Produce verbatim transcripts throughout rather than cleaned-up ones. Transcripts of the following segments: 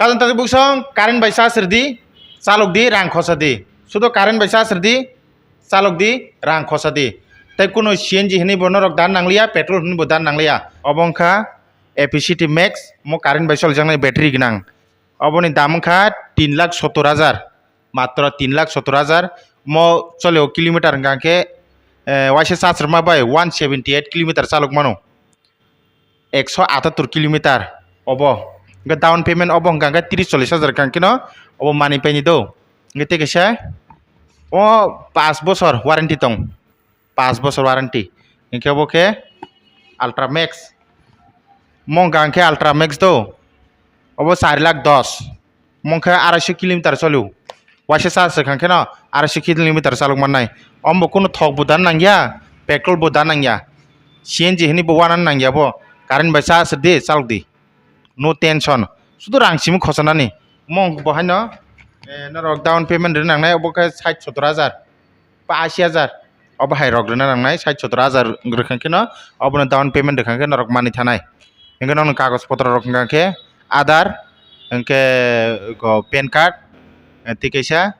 Kajan tadi buksong, current bai charge rwdi, chalokdi, rang khosadi. Sudo current bai charge rwdi, chalokdi, rang khosadi. Tei kuno C N G hinwi bo norok dan nangliya, petrol hinwi bo dan nangliya. Obo wngkha A P C T Max, mo current bai cholijaknai battery gwnang. Oboni dam wngkha tin lakh sottor hajar, matro tin lakh sottor hajar. Mo cholio kilometer hwnkha khe, eh, waisa charge rwma bai one seventy eight kilometer chalok mano. Ekso atattor kilometer obo. Hwnkhe down payment obo hwnkha khe tris chollis hajar hwnkha kheno obo manwi paini do. Hwnkhe tei kaisa o paanch bosor warranty tong, paanch bosor warranty. Hwnkhe obo khe Ultra Max. Mo hwnkha khe Ultra Max do. Obo char lakh dos. Mongkhe arai so kilometer cholio. Waisa charge rwkha kheno arai so kilometer chalok mannai. Ombo kunu thok bo dan nangya, petrol bo dan nangya. C N G hinwi bo wanani nangya bo. Current bai charge di, chalok di. No tension. Sudu rang simi khosonani. Mong bo haino, eh, norok down payment rwna nangnai obo khe sait sottor hajar. Ba ashi hajar. Obo hai rok rwna nangnai sait sottor hajar rwkha kheno obono down payment rwkha khe norok manwi thanai. Hwnkhe nono kagoj potro rok hwnkha khe Aadhaar, hwnkhe go pan card, eh, tei kaisa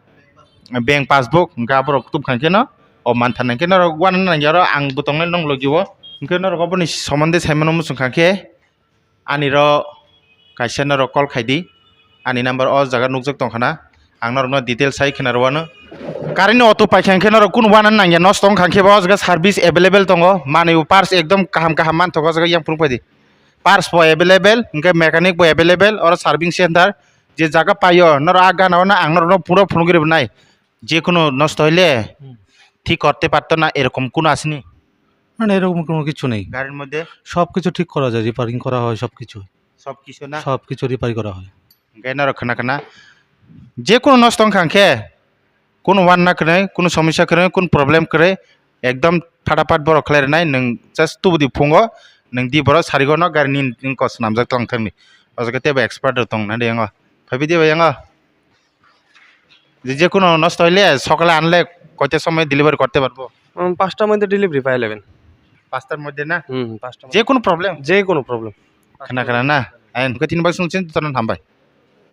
bank passbook, hwnkhe aborok tubkha kheno o manthan hwnkhe norok uanani nangya oro ang bo tongnai nong logio. Hwnkhe norok oboni somonde saimano muchungkha khe ani ro kaisa norok call khaidi, ani number o jaga nukjak tongkhana, ang norokno details sai khna rwano. Current ni auto paikha hwnkhe norok kunu uanani nangya, nosto wngkha khe bo o jaga service available tongo, manwi bo parts ekdom kaham kaham manthogo o jaga yang phunuk phaidi. Parts bo available, hwnkhe mechanic bo available, oro serving center je jaga paio, norok a gana o na ang norokno phunuk phunuk rwnai, je kunu nosto hoile thik korte parto na, erokom kunu asini? না, না, এরকম কোনো কিছু নেই। গাড়ির মধ্যে? সবকিছু ঠিক করা যায়, রিপেয়ারিং করা হয় সবকিছু। সবকিছু না? সবকিছু রিপেয়ার করা হয়। Hwnkhe norok khna khna, je kunu nosto wngkha hwnkhe, kunu uanna kwrwi, kunu somosya kwrwi, kunu problem kwrwi, ekdom phatapat borok khlai rwnai, nwng just tubudi phungo, nwng di borok sarigo no gari ni, ni kos swnamjak tong thangni. O jaga teibo expert rok tong nai de yango. Phaibi de bai yango. যে, যে কোনো নষ্ট হইলে সকালে আনলে কয়টার সময় ডেলিভারি করতে পারবো? উম, পাঁচটার মধ্যে ডেলিভারি পাই যাবেন। পাঁচটার মধ্যে না? হুম, হুম, পাঁচটার যে মধ্যে। কোনো প্রবলেম? যে কোনো problem. Khna khna na? Ang khe tin bai sung chin tono hambai.